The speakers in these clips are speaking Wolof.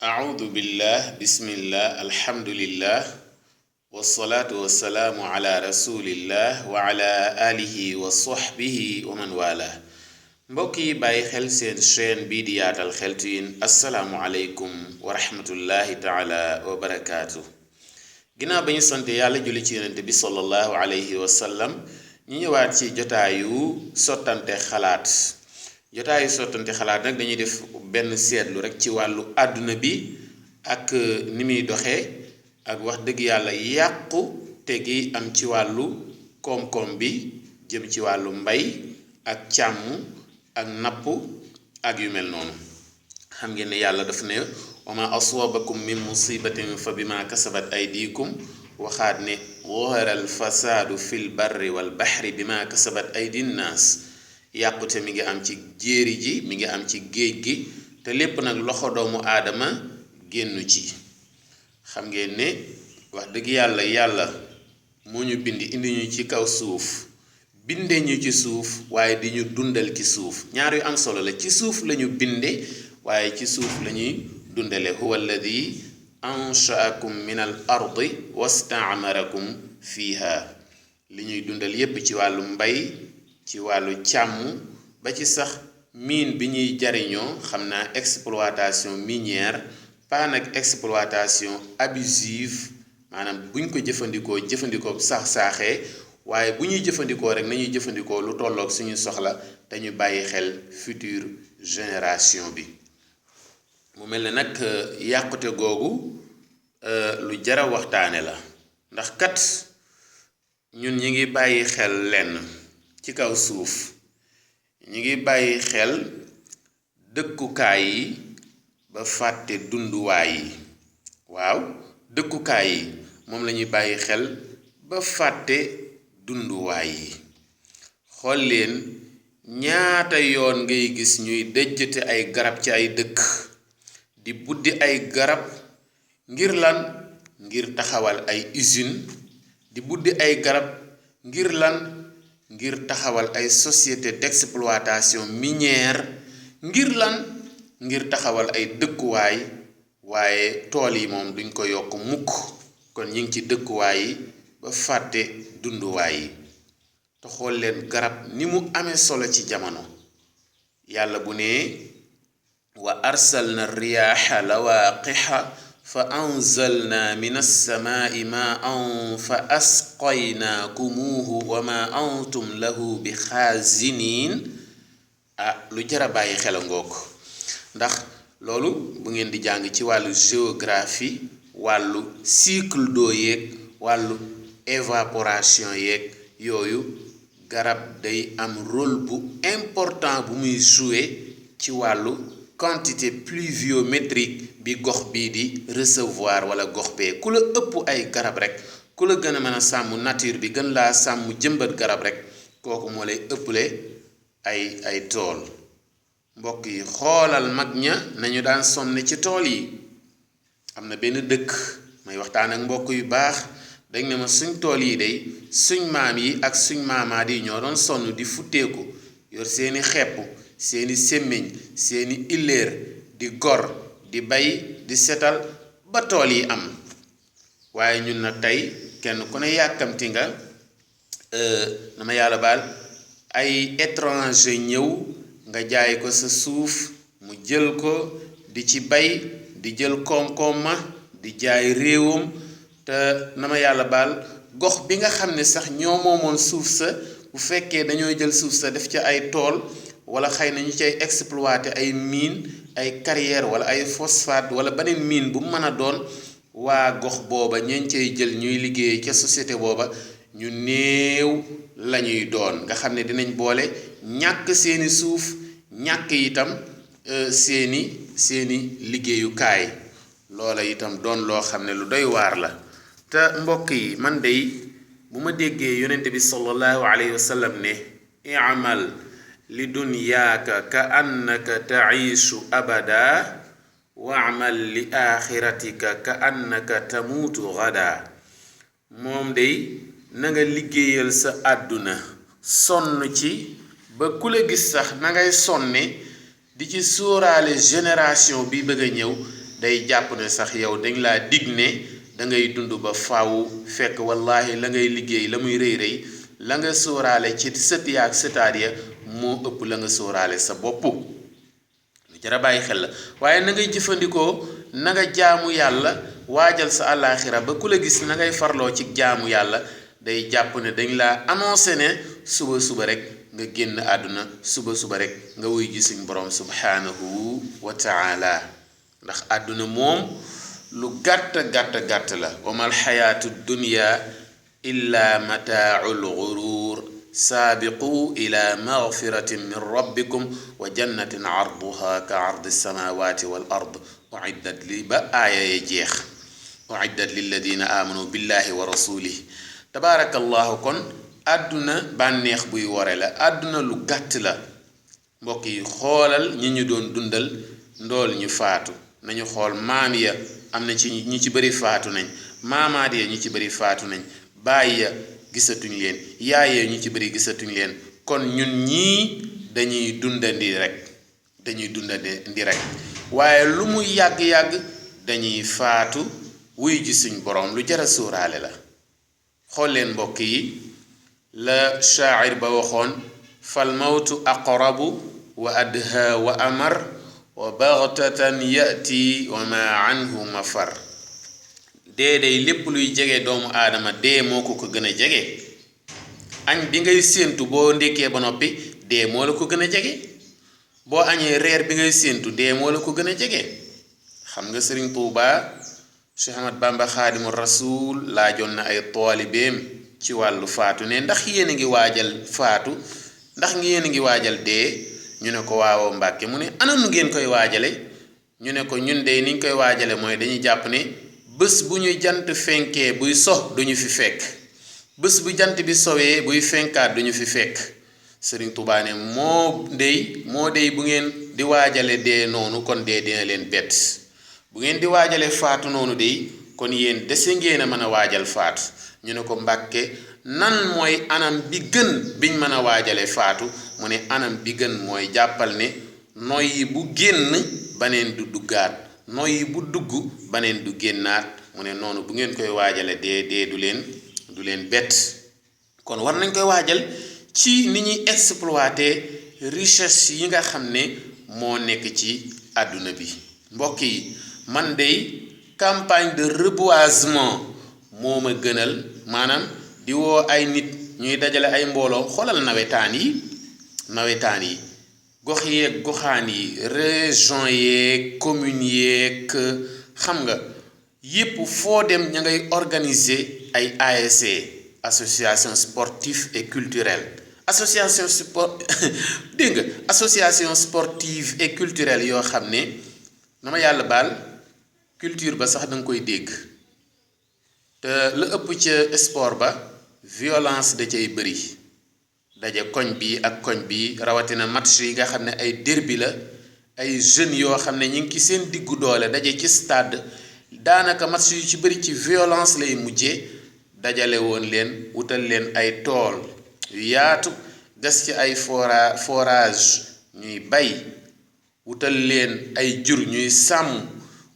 أعوذ بالله بسم الله الحمد لله والصلاة والسلام على رسول الله وعلى آله وصحبه ومن والاه mbokki bàyyi xel seen chaîne bii di yaatal xeltu yin assalaamu aleykum wa rahmatullahi taala wa barakaatu ginnaaw ba ñu sant yàlla julli ci yonente bi sallallahu alayhi wa sallam ñu ñëwaat ci jotaayu sottante xalaat nag dañuy def benn seetlu rek ci wàllu àdduna bi ak ni muy doxee ak wax dëgg yàlla yàqu te gi am ci wàllu koom-koom bi jëm ci wàllu mbay ak càmm ak napp ak yu mel noonu xam ngeen ne yàlla daf ne wa ma aswabakum min musibatin fa bima kasabat aydikum waxaat ne zahara al fasaadu fil barri wal bahri bima kasabat aydi nnaas yàqute mi ngi am ci jéeri ji mi ngi am ci géej gi te lépp nag loxo doomu aadama génnu ci xam ngeen ne wax dëgg yàlla moo ñu bind indi ñu ci kaw suuf binde ñu ci suuf waaye di ñu dundal ci suuf ñaar yu am solo la ci suuf lañu binde waaye ci suuf lañuy dundale huwa alladi anshaakum min al ardi wastaamarakum fiha li ñuy dundal yépp ci wàllu mbay ci wàllu càmm ba ci sax mine bi ñuy jariñoo xam naa exploitation minière pas nag exploitation abusive maanaam buñ ko jëfandikoo sax-saaxee waaye bu ñuy jëfandikoo rek nañuy jëfandikoo lu tolloog suñu soxla dañu bàyyi xel future génération bi mu mel ne nag yàqute googu lu jara waxtaane la ndax kat ñun ñi ngi bàyyi xel lenn ci kaw suuf ñi ngi bàyyi xel dëkkukaay yi ba fàtte dunduwaay yi waaw dëkkukaay yi moom lañuy bàyyi xel ba fàtte dunduwaay yi xool leen ñaata yoon ngay gis ñuy dëjjate ay garab ci ay dëkk di buddi ay garab ngir lan ngir taxawal ay usine di buddi ay garab ngir lan ngir taxawal ay société d'exploitation minière ngir lan ngir taxawal ay dëkkuwaay waaye tool yi moom duñ ko yokk mukk kon ñi ngi ci dëkkuwaay yi ba fàtte dunduwaay yi te xool leen garab ni mu amee solo ci jamono yàlla bu ne wa arsalna riyaaha lawaaqiha fa anzalna min as-samaa'i maa'an fa asqaynakumuhu wa ma antum lahu bi xaaziniin lu jara bàyyi xel a ngoog ndax loolu bu ngeen di jàng ci wàllu géographie wàllu cycle d'eau yeeg wàllu évaporation yeeg yooyu garab day am rôle bu important bu muy jouer ci wàllu quantité pluviométrique bi gox bii di recevoir wala gox bee ku la ëpp ay garab rek ku la gën a mën a sàmm nature bi gën laa sàmm jëmbat garab rek kooku moo lay ëpple ay tool mbokk yi xoolal mag ña nañu daan sonne ci tool yi am na benn dëkk may waxtaan ak mbokk yu baax dañ ne ma suñ tool yi day suñ maam yi ak suñ maamaat yi ñoo doon sonn di futteeku yor seeni xepp seeni sémmiñ seeni illeer di gor di bay di setal ba tool yi am waaye ñun nag tey kenn ku ne yàkkamti nga dama yàlla baal ay étranger ñëw nga jaay ko sa suuf mu jël ko di ci bay di jël koom-koom ma di jaay réewam te na ma yàlla baal gox bi nga xam ne sax ñoo moomoon suuf sa bu fekkee dañoo jël suuf sa def ca ay tool wala xëy na ñu cay exploiter ay mine ay carrière wala ay phosphate wala beneen mine bu mu mën a doon waa gox booba ñeen cay jël ñuy liggéey ca société booba ñu néew lañuy doon nga xam ne dinañ boole ñàkk seeni suuf ñàkk itam seeni liggéeyukaay loola itam doon loo xam ne lu doy waar la te mbokk yi man dey bu ma déggee yonente bi sallallahu alayhi wa sallam ne i'mal li dunyaaka ka annaka ta'iishu abada wa'mal li aaxiratika ka annaka tamuutu gada moom dey na nga liggéeyal sa àdduna sonn ci ba ku la gis sax na ngay sonne di ci sóoraale génération bi bëgg a ñëw day jàpp ne sax yow dañ laa dig ne da ngay dund ba faaw fekk wallahi la ngay liggéey la muy rëy rëy la nga sóoraale ci sët ya ak sëtaat ya moo ëpp la nga sóoraale sa bopp lu jara bàyyi xel la waaye na ngay jëfandikoo na nga jaamu yàlla waajal sa àllaaxira ba ku la gis na ngay farloo ci jaamu yàlla day jàpp ne dañ laa annoncé ne suba rek nga génn àdduna suba rek nga wuy ji suñ borom subhanahu wa taala ndax àdduna moom lu gàtt la wa mal xayaatu dunya illa mataaul gurur saabiqu ila magfiratin min rabbikum wa jannatin arduha ka ardi samawati wal ard uiddat li ba aaya ya jeex uiddat lilladina amanu billahi wa rasulihi tabaarakallahu kon àdduna bànneex buy wore la àdduna lu gàtt la mbokk yi xoolal ñi ñu doon dundal ndool ñu faatu nañu xool maam ya am na ci ñi ci bëri faatu nañ maamaat ya ñi ci bëri faatu nañ baay ya gisatuñ leen yaay ya ñu ci bëri gisatuñ leen kon ñun ñii dañuy dundandi rek waaye lu mu yàgg-yàgg dañuy faatu wuy ji suñ borom lu jara sóoraale la xool leen mbokk yi la shaacir ba waxoon fal mawtu aqrabu wa adha wa amar wa baghtatan yati wa ma anhu mafar dee day lépp luy jege doomu aadama dee moo ko gën a jege añ bi ngay séentu boo ndékkee ba noppi dee moo la ko gën a jege boo añee reer bi ngay séentu dee moo la ko gën a jege xam nga Sëriñ Tuubaa Cheikh Ahmad Bamba Xaadimu Rasuul laajoon na ay taalibeem ci wàllu faatu ne ndax yéen a ngi waajal faatu ndax yéen a ngi waajal dee ñu ne ko waaw Mbàkke mu ne ana nu ngeen koy waajale ñu ne ko ñun de niñ koy waajale mooy dañuy jàpp ne bés bu ñuy jant fenkee buy sox duñu fi fekk bés bu jant bi sowee buy fenkaat duñu fi fekk Sëriñ Tuubaa ne moo dey bu ngeen di waajale dee noonu kon dee dina leen bett bu ngeen di waajale faatu noonu dey kon yéen dese ngeen a mën a waajal faatu ñu ne ko Mbàkke nan mooy anam bi gën biñ mën a waajale faatu mu ne anam bi gën mooy jàppal ne noyyi bu génn baneen du duggaat noyyi bu dugg baneen du génnaat mu ne noonu bu ngeen koy waajale dee du leen bett kon war nañ koy waajal ci ni ñuy exploiter richesse yi nga xam ne moo nekk ci àdduna bi mbokk yi man dey campagne de reboisement moo ma gënal maanaam di woo ay nit ñuy dajale ay mbooloo xoolal nawetaan yi gox yeeg goxaan yi région yeeg commune yeeg xam nga yépp foo dem ña ngay organiser ay ASC association sportive et culturelle association sportive et culturelle yoo xam ne na ma yàlla baal culture ba sax danga koy dégg te la ëpp ca sport ba violence da cay bëri daje koñ bi ak koñ bi rawatina match yi nga xam ne ay derby la ay jeunes yoo xam ne ñu ngi ci seen diggu doole daje ci stade daanaka match yu ci bëri ci violence lay mujjee dajale woon leen wutal leen ay tool yu yaatu gas ci ay forage ñuy bay wutal leen ay jur ñuy sàmm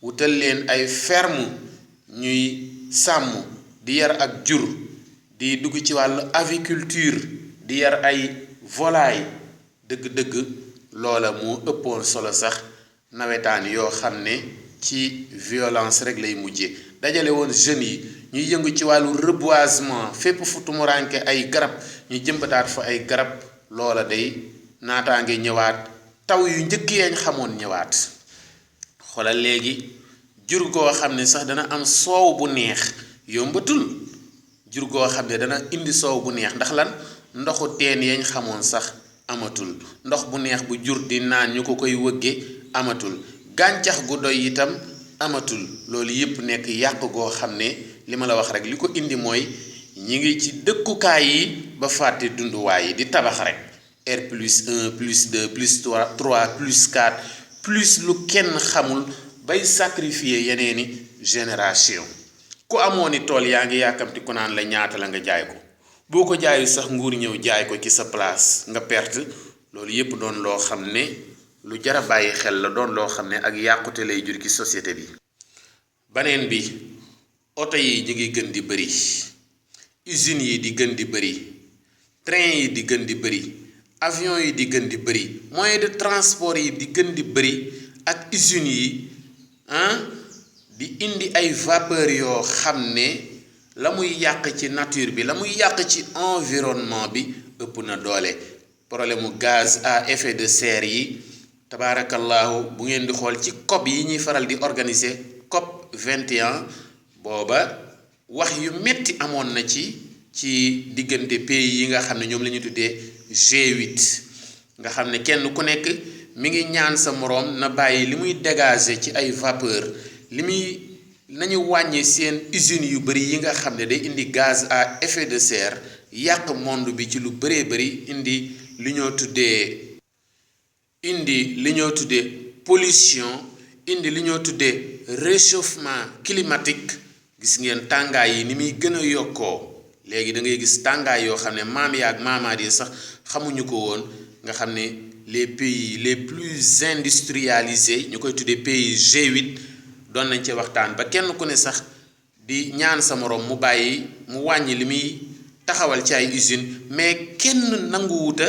wutal leen ay ferme ñuy sàmm di yar ak jur di dugg ci wàllu aviculture di yar ay volaille dëgg-dëgg loola moo ëppoon solo sax nawetaan yoo xam ne ci violence rek lay mujje dajale woon jeunes yi ñuy yëngu ci wàllu reboisement fépp fu tumuranke ay garab ñu jëmbataat fa ay garab loola day naataange ñëwaat taw yu njëkk yañ xamoon ñëwaat xoolal léegi jur goo xam ne sax dana am soow bu neex yombatul jur goo xam ne dana indi soow bu neex ndax lan ndoxu teen yañ xamoon sax amatul ndox bu neex bu jur di naan ñu ko koy wëgge amatul gàncax gu doy itam amatul loolu yépp nekk yàq goo xam ne li ma la wax rek li ko indi mooy ñi ngi ci dëkkukaay yi ba fàtte dunduwaay yi di tabax rek R+1 +2 +3 +4 plus lu kenn xamul bay sacrifier yeneeni génération ku amoon ni tool yaa ngi yàkkamti ku naan la ñaata la nga jaay ko boo ko jaayu sax nguur ñëw jaay ko ci sa place nga perte loolu yépp doon loo xam ne lu jara bàyyi xel la doon loo xam ne ak yàqute lay jur ci société bi baneen bi oto yi ñu ngi gën di bëri usines yi di gën di bëri train yi di gën di bëri avion yi di gën di bëri moyen de transport yi di gën di bëri ak usines yi di indi ay vapeur yoo xam ne la muy yàq ci nature bi la muy yàq ci environnement bi ëpp na doole problème mu gaz à effet de serre yi tabaarakallahu bu ngeen di xool ci COP yi ñuy faral di organiser COP 21 booba wax yu metti amoon na ci diggante pays yi nga xam ne ñoom la ñu tuddee G8 nga xam ne kenn ku nekk mi ngi ñaan sa moroom na bàyyi li muy dégager ci ay vapeur nañu wàññi seen usines yu bari yi nga xam ne day indi gaz à effet de serre yàq monde bi ci lu bëree bëri indi li ñoo tuddee pollution indi li ñoo tuddee réchauffement climatique gis ngeen tàngaay yi ni muy gën a yokkoo léegi da ngay gis tàngaay yoo xam ne maam ya ak maamaat yi sax xamuñu ko woon nga xam ne les pays les plus industrialisés ñu koy tuddee pays G8 doon nañ ci waxtaan ba kenn ku ne sax di ñaan sa moroom mu bàyyi mu wàññi li muy taxawal ci ay usine mais kenn nanguwuta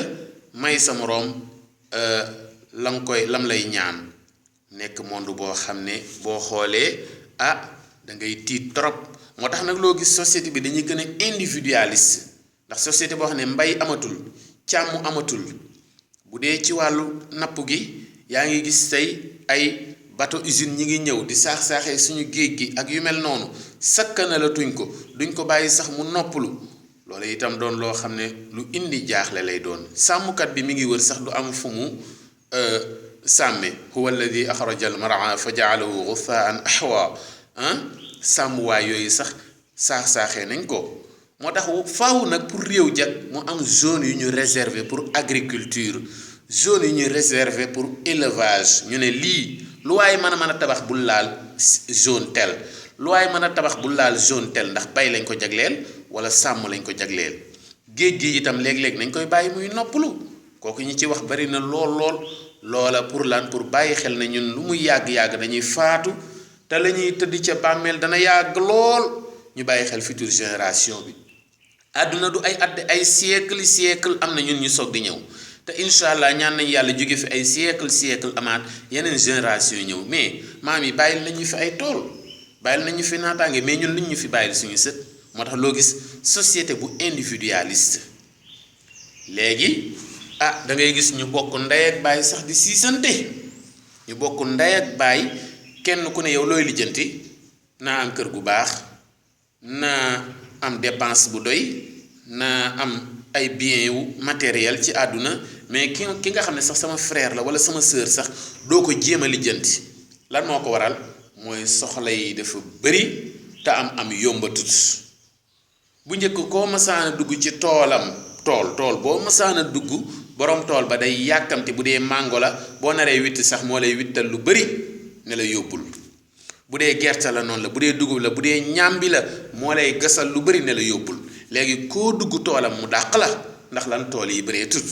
may sa moroom lam lay ñaan nekk monde boo xam ne boo xoolee da ngay tiit trop moo tax nag loo gis société bi dañuy gën a individualiste ndax société boo xam ne mbay amatul càmm amatul bu dee ci wàllu napp gi yaa ngi gis tey ay bateau usine ñi ngi ñëw di saax-saaxee suñu géej gi ak yu mel noonu sakkana la duñ ko bàyyi sax mu noppalu loolu itam doon loo xam ne lu indi jaaxle lay doon sàmmkat bi mi ngi wër sax du am fu mu sàmme huwa alladi axraja al mar'a fa ja'alahu ghutha'an ahwa sàmmwaay yooyu sax saax-saaxee nañ ko moo tax faaw nag pour réew jag mu am zone yu ñu réservé pour agriculture zone yu ñu réservé pour élevage ñu ne lii lu waaye mën a tabax bul laal zone tel lu waaye mën a tabax bul laal zone tel ndax bay lañ ko jagleel wala sàmm lañ ko jagleel géej gi itam léeg-léeg nañ koy bàyyi muy noppalu kooku ñi ci wax bari na lool loola pour lan pour bàyyi xel ne ñun lu muy yàgg-yàgg dañuy faatu te la ñuy tëdd ca bàmmeel dana yàgg lool ñu bàyyi xel future génération bi àdduna du ay siècle am na ñun ñu soog di ñëw te incha allah ñaan nañ yàlla jóge fi ay siècle amaat yeneen génération ñëw mais maam yi bàyyil nañu fi ay tool bàyyil nañu fi naataange mais ñun liñ ñu fi bàyyil suñu sët moo tax loo gis société bu individualiste léegi da ngay gis ñu bokk ndey ak baay sax di siisante ñu bokk ndey ak baay kenn ku ne yow looy lijjanti naa am kër gu baax naa am dépense bu doy naa am ay bien wu matériel ci àdduna mais ki nga xam ne sax sama frère la wala sama sœur sax doo ko jéem a lijjanti lan moo ko waral mooy soxla yi dafa bëri te am yombatut bu njëkk koo masaana dugg ci tool boo masaana dugg borom tool ba day yàkkamti bu dee màngo la boo naree witt sax moo lay wittal lu bëri ne la yóbbul bu dee gerte la noonu la bu dee dugub la bu dee ñàmbi la moo lay gasal lu bëri ne la yóbbul léegi koo dugg toolam mu dàq la ndax lan tool yi bëree tut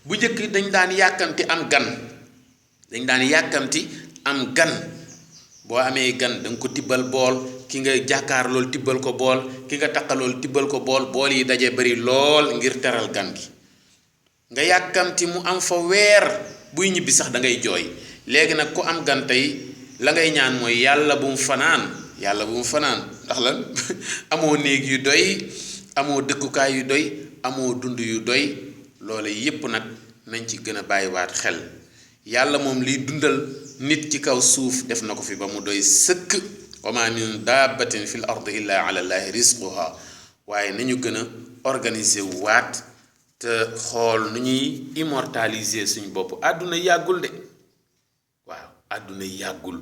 bu njëkk dañ daan yàkkamti am gan boo amee gan danga ko tibbal bool ki nga jàkkaar lool tibbal ko bool ki nga taqalool tibbal ko bool yi daje bari lool ngir teral gan gi nga yàkkamti mu am fa weer buy ñibbi sax da ngay jooy léegi nag ku am gan tey la ngay ñaan mooy yàlla bu mu fanaan ndax lan amoo néeg yu doy amoo dëkkukaay yu doy amoo dund yu doy loolu yépp nag nañ ci gën a bàyyiwaat xel yàlla moom liy dundal nit ci kaw suuf def na ko fi ba mu doy sëkk wa ma min dabbatin fil ardi illa ala llahi rizquha waaye nañu gën a organiser waat te xool nu ñuy immortaliser suñu bopp àdduna yàggul de waaw àdduna yàggul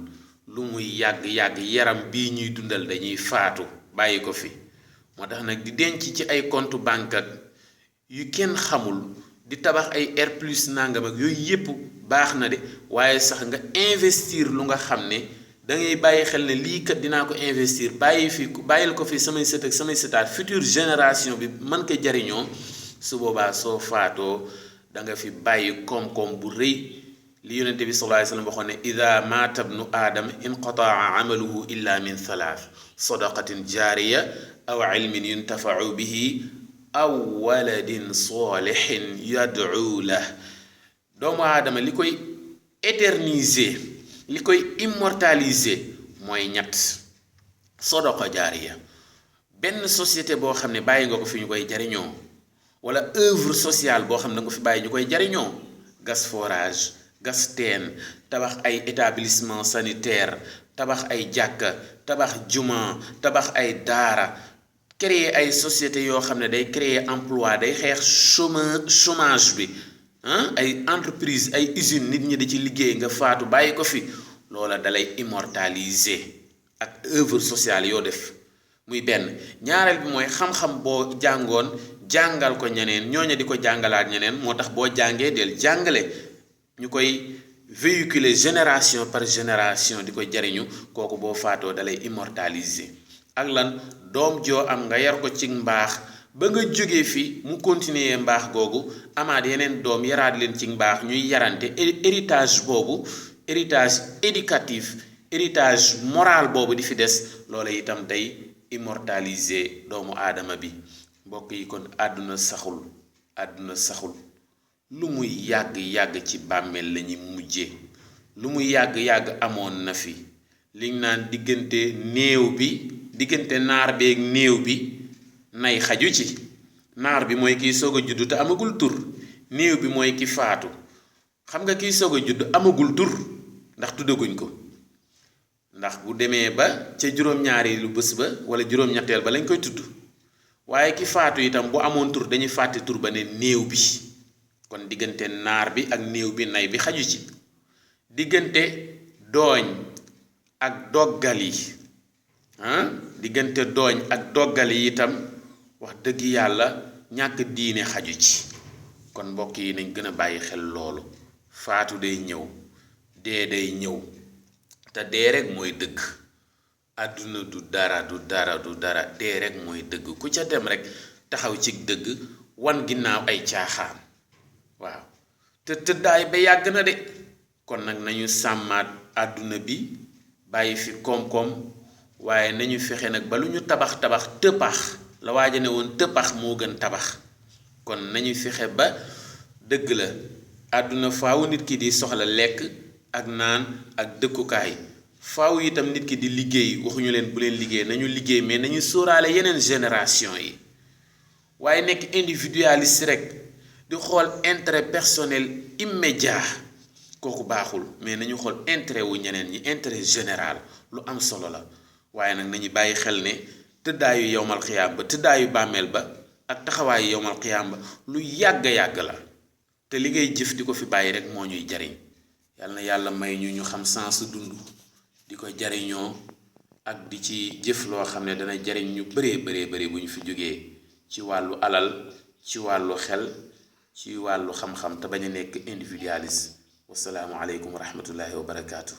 lu muy yàgg yaram bii ñuy dundal dañuy faatu bàyyi ko fi moo tax nag di denc ci ay compte banque ak yu kenn xamul di tabax ay R plus nangam ak yooyu yépp baax na de waaye sax nga investir lu nga xam ne da ngay bàyyi xel ne lii kat dinaa ko investir bàyyil ko fi samay sët ak samay sëtaat future génération bi mën ko jariñoo su boobaa soo faatoo da nga fi bàyyi koom-koom bu rëy li yonente bi sallallahu alayhi wasallam waxoon ne ida maata bnu aadama inqataa amaluhu illa min thalath sadaqatin jaariya aw ilmin yuntafau bihi aw waladin salihin yad'u lah. doomu aadama li koy éterniser li koy immortaliser mooy ñett: sadaqa jaariya, benn société boo xam ne bàyyi nga ko fi ñu koy jariñoo, wala œuvre sociale boo xam ne nga ko fi bàyyi ñu koy jariñoo, gas forage, gas teen, tabax ay établissement sanitaire, tabax ay jàkka, tabax juma, tabax ay daara, créer ay société yoo xam ne day créer emploi, day xeex chômage bi, ay entreprise, ay usine, nit ñi di ci liggéey, nga faatu bàyyi ko fi, loola dalay immortaliser ak œuvre sociale yoo def. muy benn. ñaareel bi mooy xam-xam boo jàngoon jàngal ko ñeneen, ñooña di ko jàngalaat ñeneen, moo tax boo jàngee del jàngale, ñu koy véhiculer génération par génération di ko jariñu, kooku boo faatoo dalay immortaliser. ak lan? doom joo am nga yar ko ci mbaax ba nga jógee fi mu continuer mbaax googu, amaat yeneen doom yaraat leen ci mbaax, ñuy yarante. héritage boobu, héritage éducatif, héritage moral boobu di fi des, loola itam day immortaliser doomu aadama bi. mbokk yi, kon àdduna saxul lu muy yàgg-yàgg ci bàmmeel la ñuy mujjee, lu muy yàgg-yàgg amoon na fi. liñ naan diggante naar beeg néew bi nay xaju ci. naar bi mooy kiy soog a judd te amagul tur, néew bi mooy ki faatu. xam nga kiy soog a judd amagul tur ndax tuddaguñ ko, ndax bu demee ba ca juróom-ñaareelu bés ba wala juróom-ñetteel ba lañ koy tudd. waaye ki faatu itam bu amoon tur dañuy fàtte tur ba ne néew bi. kon diggante naar bi ak néew bi nay bi xaju ci. diggante dooñ ak doggal yi diggante dooñ ak doggal yi itam wax dëgg yàlla ñàkk diine xaju ci. kon mbokk yi nañ gën a bàyyi xel loolu. faatu day ñëw, dee day ñëw, te dee rek mooy dëgg. àdduna du dara, dee rek mooy dëgg. ku ca dem rek taxaw ci dëgg, wan ginnaaw ay caaxaan. waaw te tëddaay ba yàgg na de. kon nag nañu sàmmaat àdduna bi, bàyyi fi koom-koom, waaye nañu fexe nag ba lu ñu tabax tëppax. la waaja ne woon tëppax moo gën tabax. kon nañu fexe ba dëgg la, àdduna faaw nit ki di soxla lekk ak naan ak dëkkukaay. faaw itam nit ki di liggéey. waxuñu leen bu leen liggéey, nañu liggéey, mais nañu sóoraale yeneen génération yi. waaye nekk individualiste rek di xool intérêt personnel immédiat, kooku baaxul. mais nañu xool intérêt wu ñeneen ñi, intérêt général, lu am solo la. waaye nag nañu bàyyi xel ne tëddaayu yowmal xiyaam ba, tëddaayu bàmmeel ba ak taxawaayu yowmal xiyaam ba lu yàgg la. te li ngay jëf di ko fi bàyyi rek moo ñuy jariñ. yàlla na yàlla may ñu xam sens dund, di ko jariñoo ak di ci jëf loo xam ne dana jariñ ñu bëree bu ñu fi jógee, ci wàllu alal, ci wàllu xel, ci wàllu xam-xam, te bañ a nekk individualiste. wasalaamu aleykum wa rahmatullahi wa barakaatu.